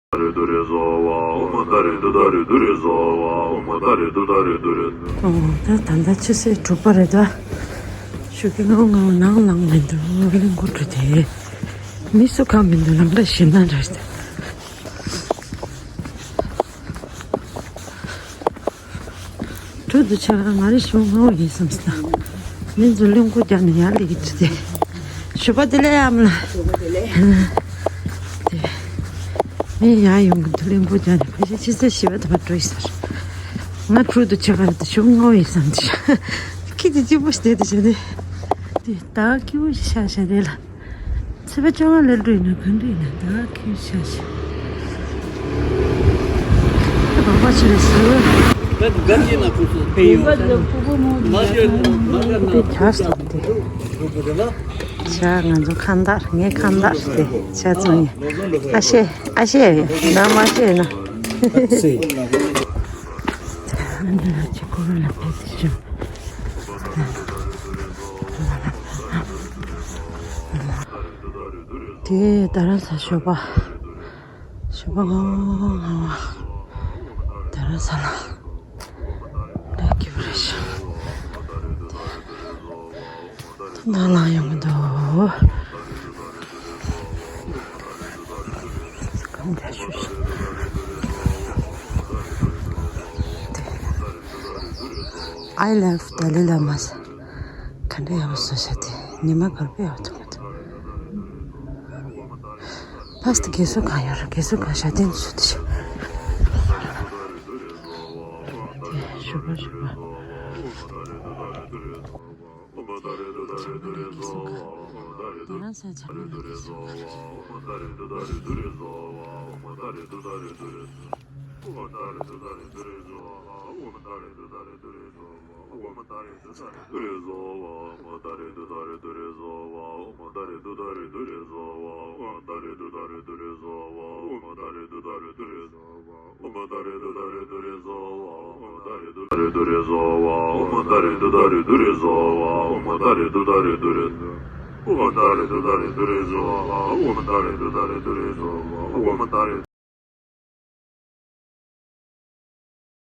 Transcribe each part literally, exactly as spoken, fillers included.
ཨོ། ད་ད་ལྟ་ཆུ་ཚོད་དྲུག་པ་རེད་ད། ཞོགས་ཀས་ངའི་ངའི་ནང་ལངས་མི་འདུག་གླིང་སྐོར་འགྲོ་དེ། མི་སུ་གང་མི་འདུག་ལམ་ཁ་ཞེད་སྣང་འདྲ་ཞིག་འདུག་དྲུག་ཏུ་ཆགས། ང་རེ་ཞོགས་སྔ་བོ་ཡིན་བསམ་སྟེ། མི་ཚོ་གླིང་སྐོར་རྒྱག་ནས་ཡར་སླེབས་ཀྱི་འདུག་སྟེ། ཞོགས་པ་བདེ་ལེགས་ཨ་མ་ལགས། མི་ཡར་ཡོང་གི་འདུག་གླིང་སྐོར་རྒྱག་ནས། ཕལ་ཆེར་ཕྱི་ཚེས་བཞི་པ་དང་པོ་འགྲོ་ཡི་ཟེར། ང་དྲུག་ཏུ་ཆགས་ཀྱི་འདུག་ཞོགས་སྔ་བོ་ཡིན་བསམ་སྟེ། ཁྱི་དེ་གཅིག་པོ་ཞིག་བསྡད་དེ་བྱས་ཏེ། དེ་ད་སྐྱིད་པོ་ཞིག་ཤར་ཤར་རེད་ལ། ཚེས་པ་བཅོ་ལྔ་སླེབས་འགྲོ་ཡིན་ན་ག་འདྲ་ཡིན་ན། ད་ཁྱོད་ཤ་ཤ། ད་བག་པ་ཆེ་རེད་ཟེར། ད་འགའ་ཅིག་ན་ཁོ་ཚོ་ཕན་ཡོད་མ་ཤེས་ན་མ་ཤེས་ན། དེ་ཇ་སོང་དེ། ཇ་ང་ཚོ་ཁ་འདར། ངའི་ཁ་འདར་དེ་ཇ་བཙོང་ཡིན། ཨ་ཤེ། ཨ་ཤེ། ན་མ་ཤེས་ན། ཨ་ནི་ལ་ཅི་ཁོ་རང་ལ་ཕེབས་ཤིང་། དེ་རྡ་རམ་ས་ཞོགས་པ། ཞོགས་པ་སྔ་བོ་སྔ་བོ་རྡ་རམ་ས་ལ་སླེབས་ཀྱི་རེད་ཤག་ནང་ལ་ཡོང་གི་འདུག་གང་འདྲ་ཞུ་ཞུ། I love Dalai Lama། ག་འདྲ་ཡག་པོ་བཟོས་ཤག་དེ་ཉི་མ་གར་པོ་ཡག་པོ་ཐུག་གི་འདུག་ཕ་སི་ཏི་རྒས་གསོ་ཁང་ཡོད་རེད། རྒས་གསོ་ཁང་ཞལ་འདོན་ཞུ་དེ་ཞུ། དེ་ཞུ་བ་ཞུ་བ། རྡ་རམ་ས་ལ་རྒས་གསོ་ཁང་། རྡ་རམ་ས་ལ་རྒས་གསོ་ཁང་།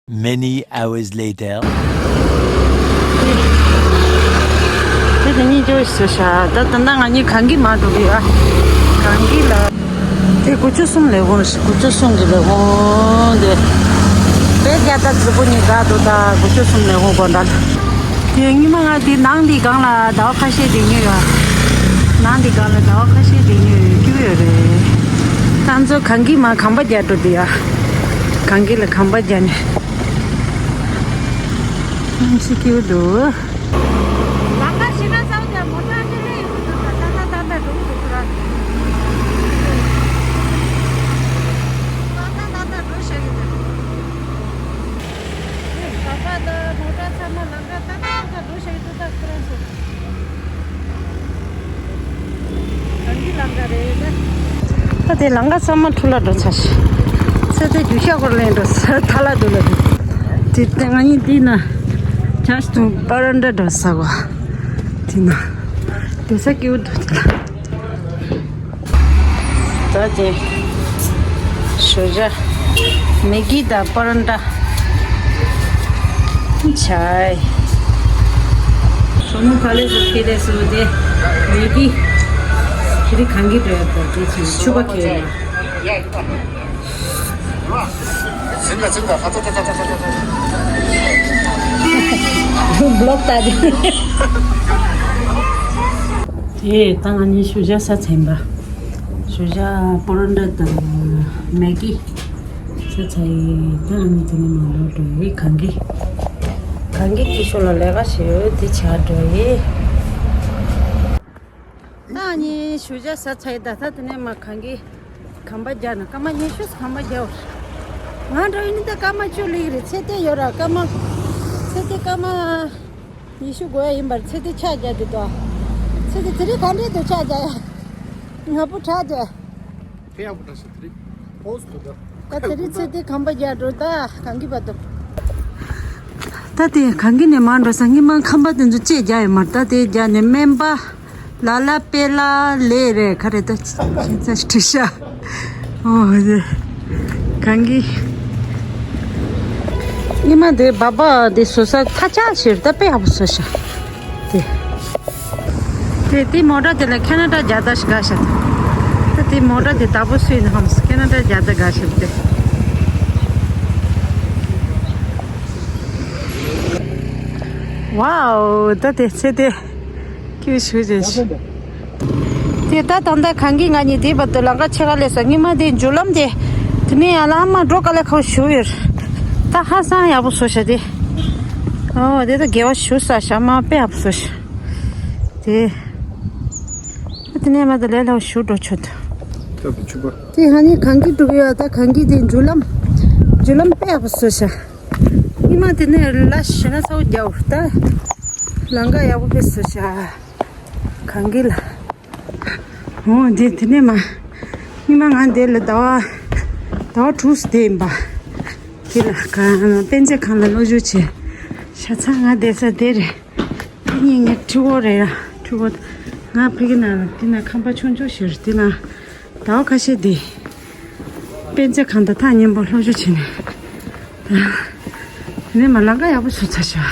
Many hours later. དེ་དེ་གཉིས་ཅོ་ཞིག་བཟོས་ཤག་ད་ད་ལྟ་ང་གཉིས་གངས་སྐྱིད་མར་འགྲོ་གི་ཡོད། གངས་སྐྱིད་ལ། དེ་དགུ་བཅུ་གསུམ་ལས་ཁུངས་རེད། དགུ་བཅུ་གསུམ་གྱི་ལས་ཁུངས་དེ། དཔེ་རྒྱ་སྟག་རྫི་པོ་གཉིས་འགག་འདུག་ད་དགུ་བཅུ་གསུམ་ལས་ཁུངས་སྒོ་འགྲམ། དེ་སྔོན་མ་ང་དེ་ནང་དེ་སྒང་ལ་ཟླ་བ་ཁ་ཤས་བསྡད་མྱོང་ཡོད། ནང་དེ་སྒང་ལ་ཟླ་བ་ཁ་ཤས་བསྡད་མྱོང་ཡོད། སྐྱིད་པོ་ཡོད་རེད། ད་ང་ཚོ་གངས་སྐྱིད་མར་གམ་པ་རྒྱག་འགྲོ་དེ་ཡ། གངས་སྐྱིད་ལ་གམ་པ་རྒྱག་ནས། ཨང་ཞིག་སྐྱིད་པོ་འདུག་ལམ་ཁ་ཞེ་དྲག་ཚ་བོ་དེ་མོ་ཊ་ཅིག་སླེབས་ཡོང་གི་འདུག་ད་ད་ད་ད་འགྲོ་གི་འདུག་ཁོ་རང་། ད་ད་ད་ད་འགྲོ་བཤད་གི་འདུག་ད་ད་ད་མོ་ཊ་ཚང་མ་ལམ་ཁ་ད་ད་ད་འགྲོ་བཤད་གི་འདུག་ད་ཁོ་རང་ཚོ། གངས་ཀྱི་ལམ་ཁ་རེད་ད། ད་དེ་ལམ་ཁ་ཚང་མ་འཁྲུལ་ལ་འགྲོ་ཚར་ཤག་ཚེ་དེ་རྒྱུ་ཤ་སྐོར་ལེན་འགྲོ་ས་ཐ་ལ་འགྲོ་ལ་འགྲོ། དེ་ལྟ་ང་གཉིས་འདི་ན་ཇ་སྟོང་པ་ར་འདྲ་འགྲོ་ས་གོ། དེ་ན་དེ་ས་སྐྱིད་པོ་འདུག་དེ་ལ། ད་དེ་ཞོ་ཇ་མེ་གི་དང་པ་ར་འདྲ། ཆའི། ཞོ་མོ་ཕ་ལེ་སོ་ཁེ་ལེ་སོ་དེ་མེ་གི། ཁྱེད་རི་གངས་ཀྱི་འགྲོ་ཡག་དང་དེ་ཚོ་ཕྱུ་པ་ཁེ་ལ། ཟིན་ལ་ཟིན་ལ་ཧ་ཏ་ཏ་ཏ་ཏ་ཏ་ཏ། བློག་ལྟ་དེ། དེ་ད་ང་གཉིས་ཞོ་ཇ་ཟ་ཚར་ཡིན་པ། ཞོ་ཇ་པ་ར་འདྲ་དང་མེ་གི། ས་ཚ་ཡི་ད་ཨ་ནི་དེ་ནི་མ་ལོ་འགྲོ་ཡི་གངས་ཀྱི། གངས་ཀྱི་སྐྱིད་ཤོག་ལ་ལས་ཀ་བྱེད་ཡོད་དེ་ཆ་འགྲོ་ཡི། ད་ཨ་ནི་ཞོ་ཇ་ཟ་ཚ་ཡི་ད་ད་དེ་ནས་མ་གངས་ཀྱི་གམ་པ་རྒྱག་ན་སྐར་མ་ཉི་ཤུ་གམ་པ་རྒྱག་ང་འགྲོ་ཡི་ནི་ད་སྐར་མ་བཅུ་ལིག་རེད། ཚེ་དེ་ཡོད་ར་སྐར་མ། ཚེ་དེ་སྐར་མ་ཉི་ཤུ་འགོར་ཡ་ཡིན་པར་ཚེ་དེ་ཆ་རྒྱག་དེ་དོ། ཚེ་དེ་དེ་རིང་ག་འདྲས་འདུག་ཆ་རྒྱག་ཡ། ང་པོ་དྲག་དེ། ཕེ་ཡག་པོ་འདྲ་ཞིག་དེ་རིང་པོ་སི་ཐུག་ད། ད་དེ་རིང་ཚེ་དེ་གམ་པ་རྒྱག་འགྲོ་ད་གངས་ཀྱི་བར་དུ། ད་དེ་གངས་ཀྱི་ནས་མར་འགྲོ་ས་སྔོན་མ་ཁམས་པ་དེ་ཚོ་ཅེས་རྒྱག་ཡོད་མ་རེད། ད་དེ་རྒྱག་ནས་སྨན་པ་ལ་ལ་པེ་ལ་ལེ་རེད་ག་རེ་ད་ཅི་ཅི་ཅི་ཤ་ཨོ་ཡེ། གང་གི། ཉི་མ་དེ་བ་བ་དེ་བཟོ་ས་ཐ་ཆག་ཕྱིར་ད་དཔེ་ཡག་པོ་བཟོ་ཤག་དེ། དེ་དེ་མོ་ཊ་དེ་ལ་ཁེ་ན་ཌ་རྒྱལ་དར་ཞིག་དགའ་ཤག་ད་དེ་མོ་ཊ་དེ་བདག་པོ་སུ་ཡིན་ཧམ་ཁེ་ན་ཌ་རྒྱལ་དར་དགའ་ཤག་དེ། ཝའོ། ད་དེ་ཚེ་དེ་ཁྱོད་ཞུ་བྱས་ཤི། དེ་ད་ད་ལྟ་གང་གི་ང་གཉིས་དེ་བར་དུ་ལམ་ཁ་ཕྱེད་ཀ་སླེབས་སོང་། སྔོན་མ་དེ་མཇུག་ལམ་དེ་དེ་ནས་ཡར་ལ་ཨ་མ་འགྲོ་དཀའ་ལས་ཁག་པོ་ཞིག་ཡོད། ད་ཧ་སང་ཡག་པོ་བཟོས་ཤག་དེ། ཨོ་དེ་ད་དགེ་བ་ཞུ་ས་ཤག་མ་དཔེ་ཡག་པོ་བཟོས་ཤག་དེ། ཨ་དེ་ནས་མ་ད་ལས་སླ་པོ་ཞིག་འགྲོ་ཆོག་ད། ད་བུ་ཆུ་པ། དེ་ཧ་ནི་གང་གི་འགྲོ་གི་ཡོད། ད་གང་གི་དེ་མཇུག་ལམ་མཇུག་ལམ་དཔེ་ཡག་པོ་བཟོས་ཤག་སྔོན་མ་དེ་ནས་ལ་ཞེ་ན་ཚ་བོ་རྒྱག་ད། ལམ་ཁ་ཡག་པོ་དཔེ་བཟོས་ཤག་གང་གི་ལ། འོ་དེ་དེ་ནས་མ། སྔོན་མ་ང་འདི་ལ་ཟླ་བ། ཟླ་བ་དྲུག་ཙམ་བསྡད་ཡིན་པ། དེ་ལ་ག་དཔེ་མཛོད་ཁང་ལ་སློབ་སྦྱོང་བྱས། ཤ་ཚ་ང་བསྡད་ས་དེ་རེད། དེ་གཉིས་ངའི་ཕྲུ་གུ་རེད་ཡ། ཕྲུ་གུ། ང་ཕ་གི་ནང་ལ་དེ་ན་ཁང་པ་ཆུང་ཆུང་ཞིག་རེད། དེ་ན་ཟླ་བ་ཁ་ཤས་བསྡད། དཔེ་མཛོད་ཁང་དང་ཐག་ཉེ་པོ་སློབ་སྦྱོང་བྱས་ནས། དེ་ནས་མ་ལམ་ཁ་ཡག་པོ་བཟོས་ཚར་ཤག་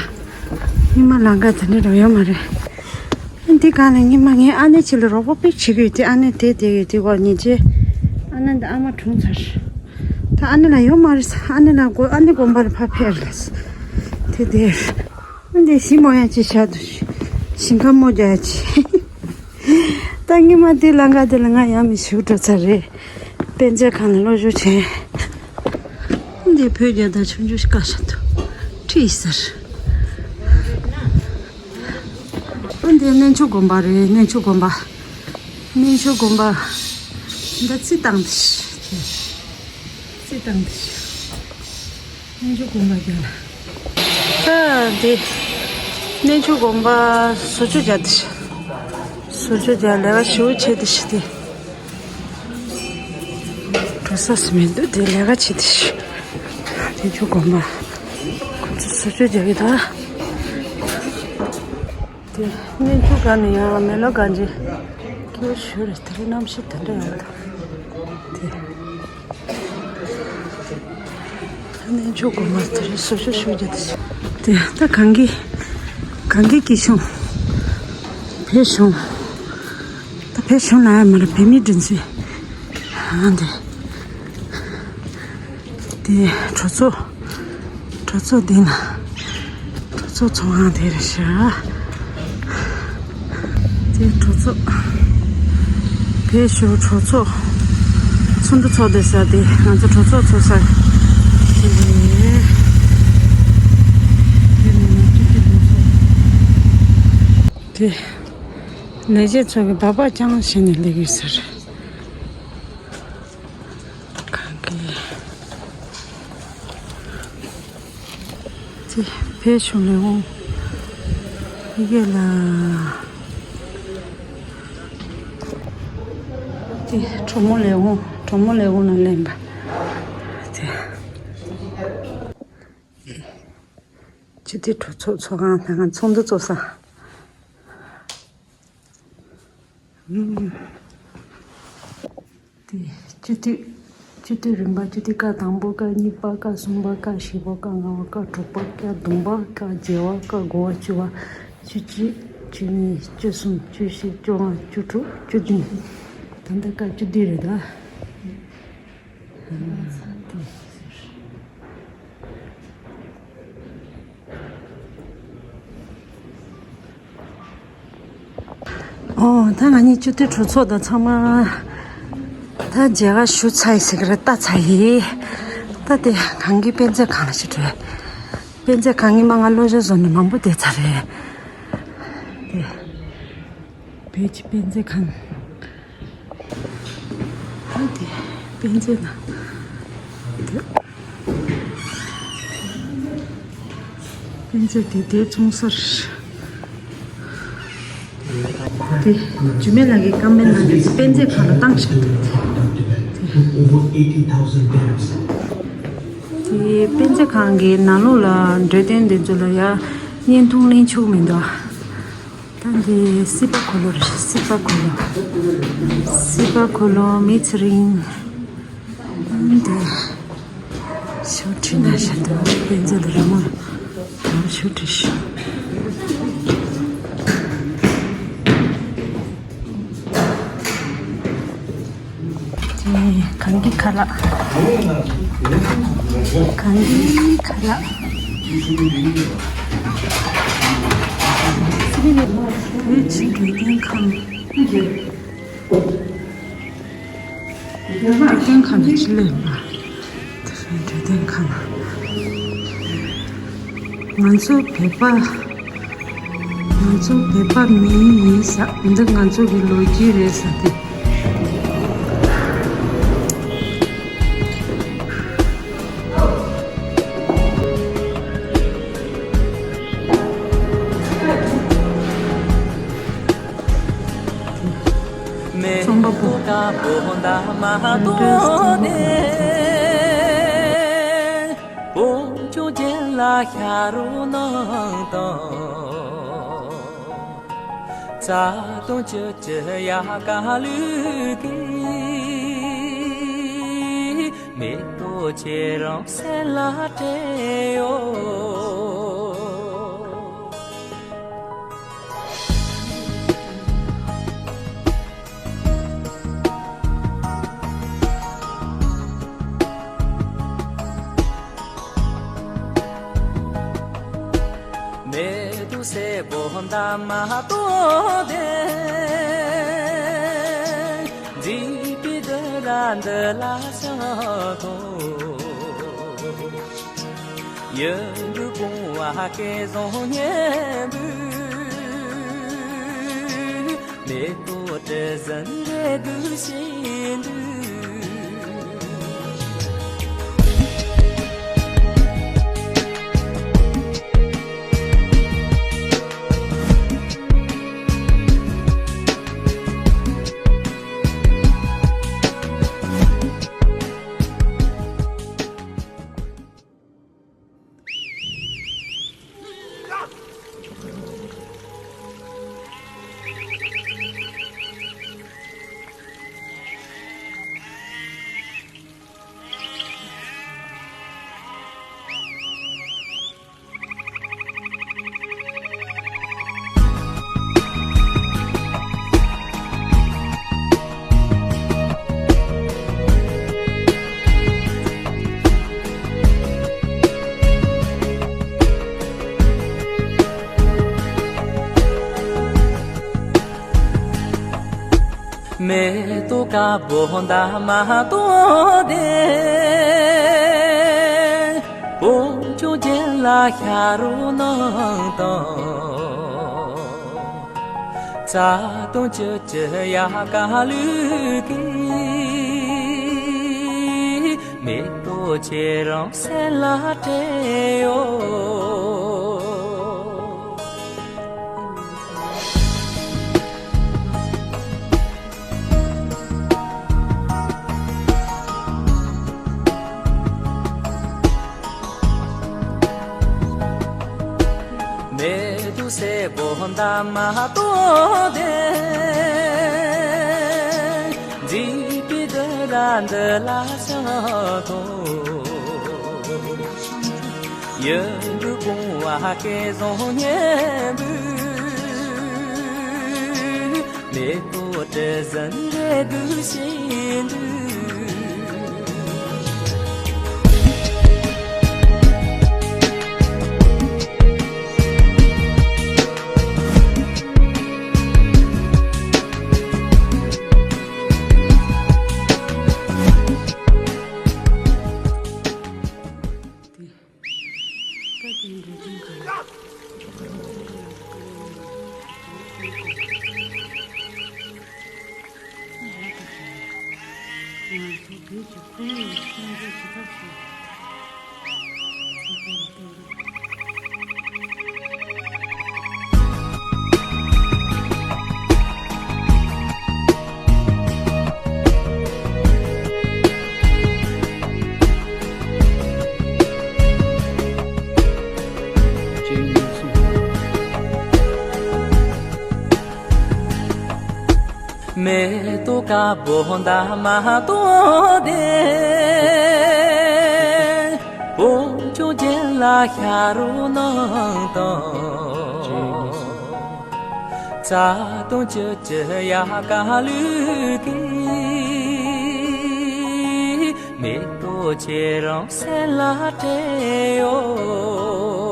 སྔོན་མ་ལམ་ཁ་དེ་འདྲ་རང་ཡོད་མ་རེད། འདི་ག་ནས་སྔོན་མ་ངའི་ཨ་ནེ་ཅིག་ལ་རོགས་པ་དཔེ་བྱེད་ཀྱི་ཡོད་དེ། ཨ་ནེ་དེ་དེ་ཡོད་དེ་གོ་ཉིན་རྗེས། ཨ་ནེ་འདི་ཨ་མ་གྲོངས་ཚར། ད་ཨ་ནེ་ལ་ཡོད་མ་རེད་ས། ཨ་ནེ་ལ་དགོས། ཨ་ནེ་དགོན་པ་ལ་ཕར་ཕེབས་རེད་ས། དེ་དེ། ཨ་འདི་ཞི་མོ་ཡང་ཅིག་བཞག་འདུག་ཞིང་ཁ་མོ་རྒྱག་ཅིག་ད་སྔོན་མ་དེ་ལམ་ཁ་དེ་ལ་ང་ཡང་མི་ཞུགས་འགྲོ་ཚར་རེད། དཔེ་མཛོད་ཁང་ལ་སློབ་སྦྱོང་བྱས། འདི་བོད་རྒྱལ་དར་ཆུང་ཆུང་ཞིག་བཀག་བཞག་འདུག་ཁྲིད་ཟེར། འདི་གནས་མཆོག་དགོན་པ་རེད། གནས་མཆོག་དགོན་པ། གནས་མཆོག་དགོན་པ། འདི་རྩི་བཏང་འདི་ཤི། རྩི་བཏང་འདི་ཤི། གནས་མཆོག་དགོན་པ་རྒྱ་ལ། ད་འདི་གནས་མཆོག་དགོན་པ་བཟོ་བཅོས་རྒྱག་འདི་ཤི། བཟོ་བཅོས་རྒྱག་ལས་ཀ་ཞེ་པོ་བྱེད་འདི་ཤི་དེ། འགྲོ་ས་སུ་མི་འདུག་དེ་ལས་ཀ་བྱེད་དེ་ཤི། དེ་ཆུ་དགོན་པ། ཁོ་ཚོ་བཟོ་བཅོས་རྒྱག་གི་ད། དེ་གནས་མཆོག་སྒང་ནས་ཡང་མེ་ལོང་གང་ཅི། སྐྱིད་པོ་ཞེ་པོ་རེད། དེ་རིང་གནམ་གཤིས་དེ་འདྲ་ཡོད་ད། དེ། གནས་མཆོག་དགོན་པ་དེ་རིང་བཟོ་བཅོས་ཞེ་པོ་རྒྱག་དེ་ཤི། དེ་ད་གངས་སྐྱིད། གངས་སྐྱིད་ཀྱི་གཞུང་། བོད་གཞུང་། ད་བོད་གཞུང་ལ་ཡ་མ་རེད། བོད་མིའི་སྒྲིག་འཛུགས། ཨ་འདི། དེ་གྲོས་ཚོགས། གྲོས་ཚོགས་འདི་ན། གྲོས་ཚོགས་ཚོགས་ཁང་དེ་རེད་ཤག་དེ་གྲོས་ཚོགས། བོད་གཞུང་གྲོས་ཚོགས། ཚོགས་འདུ་ཚོགས་བསྡད་ས་དེ། ང་ཚོ་གྲོས་ཚོགས་ཚོགས་ས་དེ་རེད། དེ་ནས་ང་ཚོ་དེ་གྲོས་ཚོགས། དེ། ལས་བྱེད་ཚོ་གི་སྦག་སྦག་རྐྱང་བྱས་ནས་སླེབས་ཡོད་ས་རེད། གང་གི། དེ་བོད་གཞུང་ལས་ཁུངས། ཡི་གེ་ལ། དེ་གྲོ་མོ་ལས་ཁུངས། གྲོ་མོ་ལས་ཁུངས་ནང་ལེན་པ། དེ། སྤྱི་འཐུས་གྲོས་ཚོགས་ཚོགས་ཁང་། ད་ང་ཚོགས་འདུ་ཚོགས་ས། ཨུམ། དེ་སྤྱི་འཐུས། སྤྱི་འཐུས་རིམ་པ། སྤྱི་འཐུས་ཀ་དང་པོ། ཀ་གཉིས་པ། ཀ་གསུམ་པ། ཀ་བཞི་པ། ཀ་ལྔ་པ། ཀ་དྲུག་པ། ཀ་བདུན་པ། ཀ་བརྒྱད་པ། ཀ་དགུ་པ། བཅུ་པ། བཅུ་གཅིག་བཅུ་གཉིས། བཅུ་གསུམ། བཅུ་བཞི། བཅོ་ལྔ། བཅུ་དྲུག་བཅུ་བདུན། ད་ལྟ་ཀ་བཅུ་བདུན་རེད་ད། ཨོ། ད་ང་གཉིས་སྤྱི་འཐུས་གྲོས་ཚོགས་དང་ཚང་མ་ད་མཇལ་ཁ་ཞུ་ཚར་ཡིན་ཟེར་གི་རེད། ལྟ་ཚར་ཡིན། ད་དེ་གངས་སྐྱིད་དཔེ་མཛོད་ཁང་ལ་ཞིག་འགྲོ། དཔེ་མཛོད་ཁང་། སྔོན་མ་ང་སློབ་སྦྱོང་བཟོ་ནས་མང་པོ་བསྡད་ཚར་རེད། དེ་བོད་ཀྱི་དཔེ་མཛོད་ཁང་། ཨ་དེ་དཔེ་མཛོད་ན། དེ་དཔེ་མཛོད་དེ་དེ་ཚོང་ས་རེད། དེ་འཇུ་མེ་ལགས་ཀྱི་ཀ་མེན་ནང་གི་དཔེ་མཛོད་ཁང་ལ་བཏང་བཞག་འདུག་དེ་དཔེ་མཛོད་ཁང་གི་ནང་ལོགས་ལ་འགྲོ་དོན་འདི་ཚོ་ལ་ཡ་བརྙན་ཐུང་ལེན་ཆོག་མི་འདུག་ད་འདི་སྲིད་པ་འཁོར་ལོ་རེད། སྲིད་པ་འཁོར་ལོ། སྲིད་པ་འཁོར་ལོ། མི་ཚེ་རིང་། འདི། ཤོ་ཁྲི་ན་ཤ་དུ་དཔེ་མཛོད་ར་མ་ར་ཤོ་ཁྲི་ཤོ། གངས་ཀྱི་ཁ་ལག་གངས་ཀྱི་ཁ་ལག་བོད་ཕྱི་འབྲེལ་ལྡན་ཁང་། འབྲེལ་ལྡན་ཁང་དུ་ཕྱི་ལས་པ། དེ་བཞིན་འབྲེལ་ལྡན་ཁང་། ང་ཚོ་བོད་པ། ང་ཚོ་བོད་པ་མི་ཡིན་ས། འདི་ང་ཚོ་གི་ལོ་རྒྱུས་རེད་ས་དེ། རྩོམ་པ་པོ། མེ་ཏོག་དཀར་པོ་འདབ་མ་སྟོང་ལྡན། ལ་ཤ་རུ་ནང་དང་། རྩ་དང་བཅུད་ཀྱི་ཡལ་ག་ལུས་ཀྱི། མེ་ཏོག་ཁྱེད་རང་སེམས་ལ་སྤྲད་ཡོད།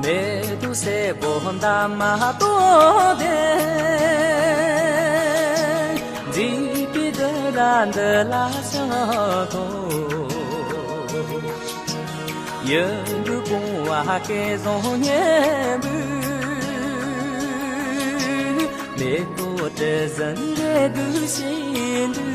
མེ་ཏོག་སེར་པོ་འདབ་མ་སྟོང་ལྡན། མཛེས་པའི་འདུ་ར་འདི་ལ་ཤར་དང་། ཡིད་འགུག་བུང་བ་སྐལ་བཟང་སྙན་པོས། མེ་ཏོག་དྲི་ཟིན་འབྲས་བུ་བཞིན་དུ།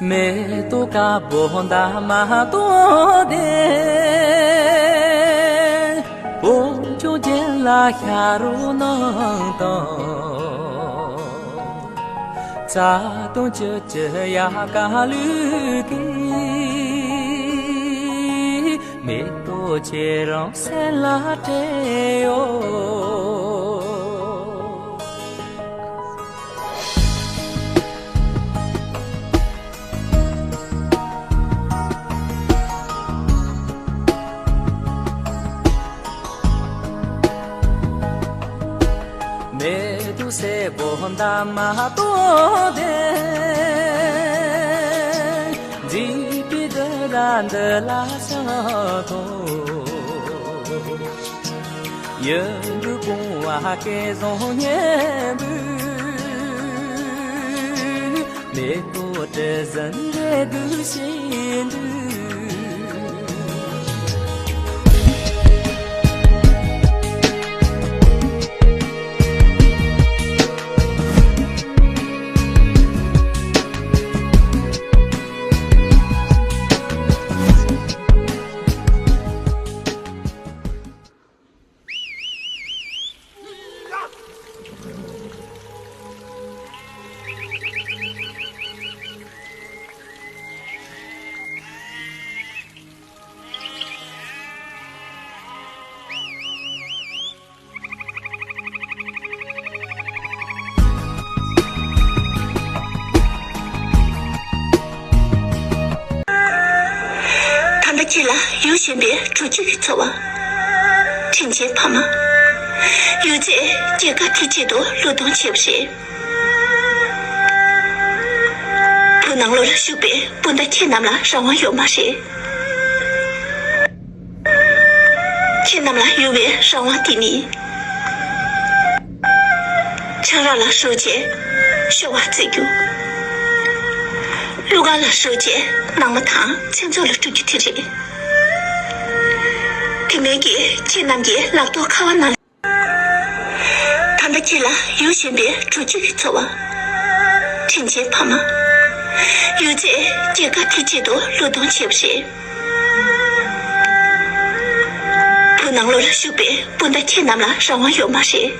མེ་ཏོག་དཀར་པོ་འདབ་མ་སྟོང་ལྡན། བོད་ལྗོངས་རྒྱན་ལ་ཤར་རུ་ནང་དང་། རྩ་དང་བཅུད་ཀྱི་ཡལ་ག་ལུས་ཀྱི། མེ་ཏོག་ཁྱེད་རང་སེམས་ལ་སྤྲད་ཡོད། མེ་ཏོག་སེར་པོ་འདབ་མ་སྟོང་ལྡན། མཛེས་པའི་འདུ་ར་འདི་ལ་ཤར་དང་། ཡིད་འགུག་བུང་བ་སྐལ་བཟང་སྙན་པོས། མེ་ཏོག་དྲི་ཟིན་འབྲས་བུ་བཞིན་དུ། ད་ལྟ་ཁྱེད་ལ་ཡུལ་གཞན་པའི་གྲོགས་གཅིག་གི་འཚོ་བ། དྲིན་ཆེན་ཕ་མ། ཡོད་ཚད་སྐྱེས་སྐར་དུས་གཅིག་ཏུ་བློས་གཏོང་བྱས་པ་རེད། བོད་ནང་ལོགས་ལ་བཞུགས་པའི་སྤུན་ཟླ་ཁྱེད་རྣམས་ལ་རང་དབང་ཡོད་མ་རེད། ཁྱེད་རྣམས་ལ་ཡོད་པའི་རང་དབང་དེ་ནི། ཆང་རག་ལ་ཧྲོལ་རྗེས་ཤོ་བ་རྩེད་རྒྱུ། གླུ་གར་ལ་ཧྲོལ་རྗེས་ནང་མི་དང་མཚན་ཚོགས་ལ་སྤྲོད་རྒྱུ་དེ་རེད། དེ་མིན་གྱི་ཁྱེད་རྣམས་ཀྱི་ལག་ཐོགས་ཁ་བ་ནང་། ད་ལྟ་ཁྱེད་ལ་ཡུལ་གཞན་པའི་གྲོགས་གཅིག་གི་འཚོ་བ། དྲིན་ཆེན་ཕ་མ། ཡོད་ཚད་སྐྱེས་སྐར་དུས་གཅིག་ཏུ་བློས་གཏོང་བྱས་པ་རེད། བོད་ནང་ལོགས་ལ་བཞུགས་པའི་སྤུན་ཟླ་ཁྱེད་རྣམས་ལ་རང་དབང་ཡོད་མ་རེད།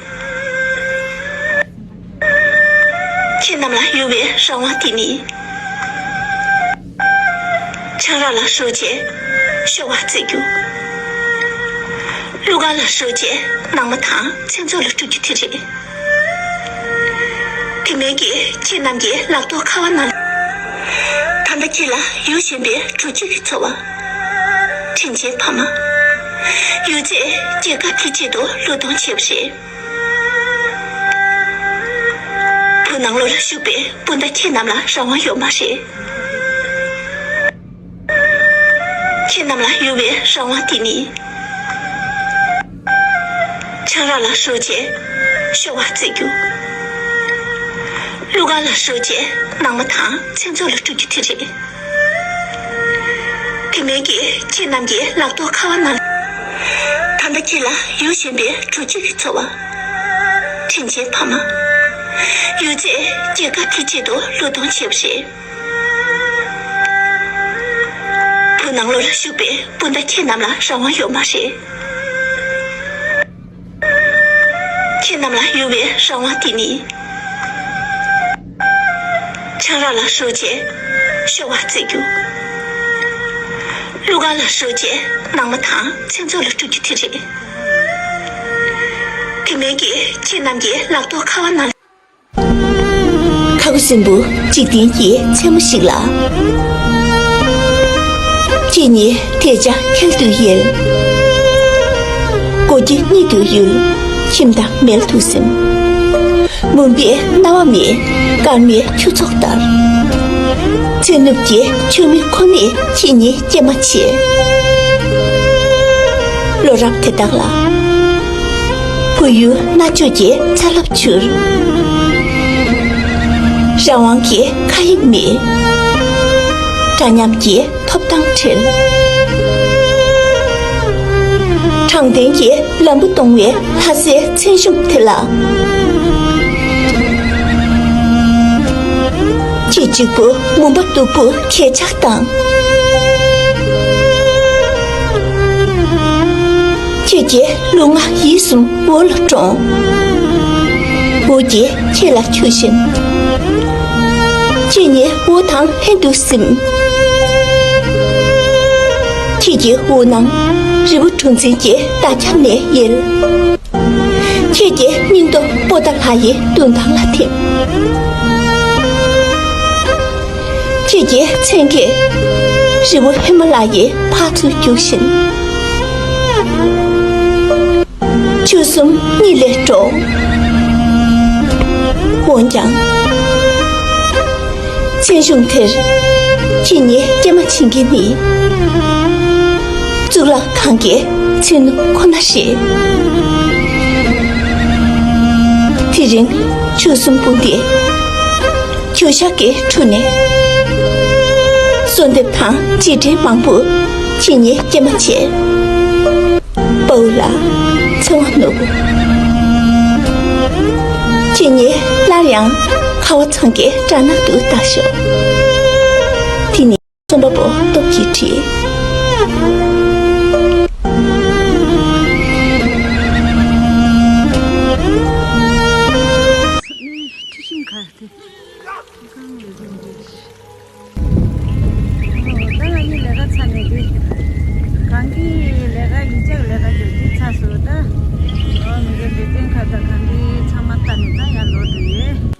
ཁྱེད་རྣམས་ལ་ཡོད་པའི་རང་དབང་དེ་ནི། ཆང་རག་ལ་ཧྲོལ་རྗེས་ཤོ་བ་རྩེད་རྒྱུ། གླུ་གར་ལ་ཧྲོལ་རྗེས་ནང་མི་དང་མཚན་ཚོགས་ལ་སྤྲོད་རྒྱུ་དེ་རེད། དེ་མིན་གྱི་ཁྱེད་རྣམས་ཀྱི་ལག་ཐོགས་ཁ་བ་ནང་། ད་ལྟ་ཁྱེད་ལ་ཡུལ་གཞན་པའི་གྲོགས་གཅིག་གི་འཚོ་བ། དྲིན་ཆེན་ཕ་མ། ཡོད་ཚད་རྒྱལ་ཁབ་ཀྱི་ཆེད་དུ་བློས་གཏོང་བྱས་པ་རེད། བོད་ནང་ལོགས་ལ་བཞུགས་པའི་སྤུན་ཟླ་ཁྱེད་རྣམས་ལ་རང་དབང་ཡོད་མ་རེད། ཁྱེད་རྣམས་ལ་ཡོད་པའི་རང་དབང་དེ་ནི། ཆང་རག་ལ་ཧྲོལ་བྱས་ཤོར་བ་རྩེད་རྒྱུ། གླུ་གར་ལ་ཧྲོལ་བྱས་ནང་མི་དང་མཚན་ཚོགས་ལ་སྤྲོད་རྒྱུ་དེ་རེད། དེ་མིན་གྱི་ཁྱེད་རྣམས་ཀྱི་ལག་ཐོག་ཁ་པར་ནང་། ད་ལྟ་ཁྱེད་ལ་ཡོད་བཞིན་པའི་དྲོ་སྐྱིད་ཀྱི་འཚོ་བ། དྲིན་ཆེན་ཕ་མ། ཡོད་ཚད་རྒྱལ་ཁབ་ཀྱི་ཆེད་དུ་བློས་གཏོང་བྱས་པ་རེད། བོད་ནང་ལོགས་ལ་བཞུགས་པའི་སྤུན་ཟླ་ཁྱེད་རྣམས་ལ་རང་དབང་ཡོད་མ་རེད། ཁྱེད་རྣམས་ལ་ཡོད་པའི་རང་དབང་དེ་ནི། ཆང་རག་ལ་ཧྲོལ་བྱས་ཤོར་བ་རྩེད་རྒྱུ། གླུ་གར་ལ་ཧྲོལ་བྱས་ནང་མི་དང་མཚན་ཚོགས་ལ་སྤྲོད་རྒྱུ་དེ་རེད། དེ་མིན་གྱི་ཁྱེད་རྣམས་ཀྱི་ལག་ཐོག་ཁ་པར་ནང་། ཁ་དགུ་སྲིན་པོ་འཇིག་རྟེན་གྱི་མཚན་མོ་ཞིག་ལ། ཁྱེད་ཉིད་དལ་ཆ་འཁྱལ་དུ་ཡལ། སྒོ་ཁྱི་རྙེད་དུ་ཡུལ། ཁྱིམ་བདག་མེད་དུ་སིམ། མུན་པའི་སྣང་བ་མེད། སྐར་མའི་ཁྱུ་ཚོགས་ལྟར། ཚེ་ནུབ་ཀྱི་མཆོད་མེ་ཁོ་ནས་ཁྱེད་ཉིད་སྐྱེལ་མ་བྱེད། ལོ་རབས་དེ་དག་ལ། བོད་ཡུལ་རྣ་ཅོག་གི་ཚ་རླབས་འཕྱུར། རང་དབང་གི་མཁའ་དབྱིངས་མེད། འདྲ་མཉམ་གྱི་ཐོབ་ཐང་བྲལ། དྲང་བདེན་གྱི་ལམ་བུ་སྟོང་བའི་ལྷ་སའི་མཚན་གཞུང་དེ་ལ། ཁྱེད་གཅིག་པུ་མུན་པ་སྟུག་པོ་གས་ཆག་དང་། ཁྱེད་ཀྱི་ལུས་ངག་ཡིད་གསུམ་འོ་ལ་གྲོངས། འོ་ཀྱིས་ཁྱེད་ལ་འཁྱུ་བཞིན། ཁྱེད་ཉིད་འོ་དང་ལྷན་དུ་སིམ། ཁྱེད་ཀྱི་འོ་ནང་རི་བོ་གྲུ་འཛིན་གྱི་འདབ་ཆགས་ནས་ཡལ། ཁྱེད་ཀྱི་སྙིང་སྟོབས་པོ་ཏཱ་ལ་ཡི་མདུན་ཐང་ལ་ཐིམ། ཁྱེད་ཀྱི་མཚན་གྱིས་རི་བོ་ཧི་མ་ལ་ཡའི་ཕར་ཚུར་རྒྱུག་བཞིན། ཆུ་གསུམ་གཉིད་ལས་དཀྲོགས། འོན་ཀྱང་། མཚན་གཞུང་དེར་ཁྱེད་ཉིད་སྐྱེལ་མ་ཕྱིན་གྱི་ནི། གཙུག་ལག་ཁང་གི་ཚིག་ནུབ་ཁོ་ན་རེད། དེ་རིང་ཆུ་གསུམ་སྤུངས་ཏེ། གྱོད་བཤགས་ཀྱི་ཁྲོད་ནས། གསོལ་འདེབས་དང་རྗེས་དྲན་མང་པོ་ཁྱེད་ཉིད་སྐྱེལ་མ་བྱས། དཔའ་བོ་ལ་འཚེ་བ་ནུབ། ཁྱེད་ཉིད་སླར་ཡང་ཁ་བ་ཚང་གི་སྦྲ་ནག་ཏུ་ལྟ་ཤོག། དེ་ནི་རྩོམ་པ་པོ་སྟོབས་ཀྱིས་བྲིས། ད་ང་གཉིས་ལས་ཀ་ཚར་ནས་དེ། གང་གི་ལས་ཀ་ཡིག་ཆ་གི་ལས་ཀ་རྒྱབ་དུས་ཚར་སོང་ད། ཨོ་མི་རེ་འདྲེ་བསྟན་ཁ་ད་གང་གི་ཚང་མ་ལྟ་ནས་ད་ཡར་ལོག་འགྲོ་ཡོད།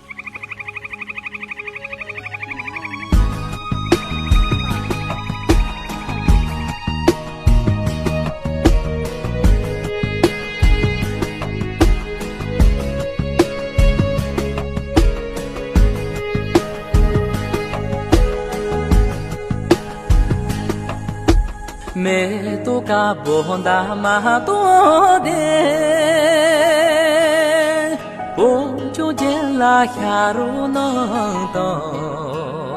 མེ་ཏོག་དཀར་པོ་འདབ་མ་སྟོང་དེ། བོད་ལྗོངས་རྒྱན་ལ་ཤར་རོ་ནང་དང་།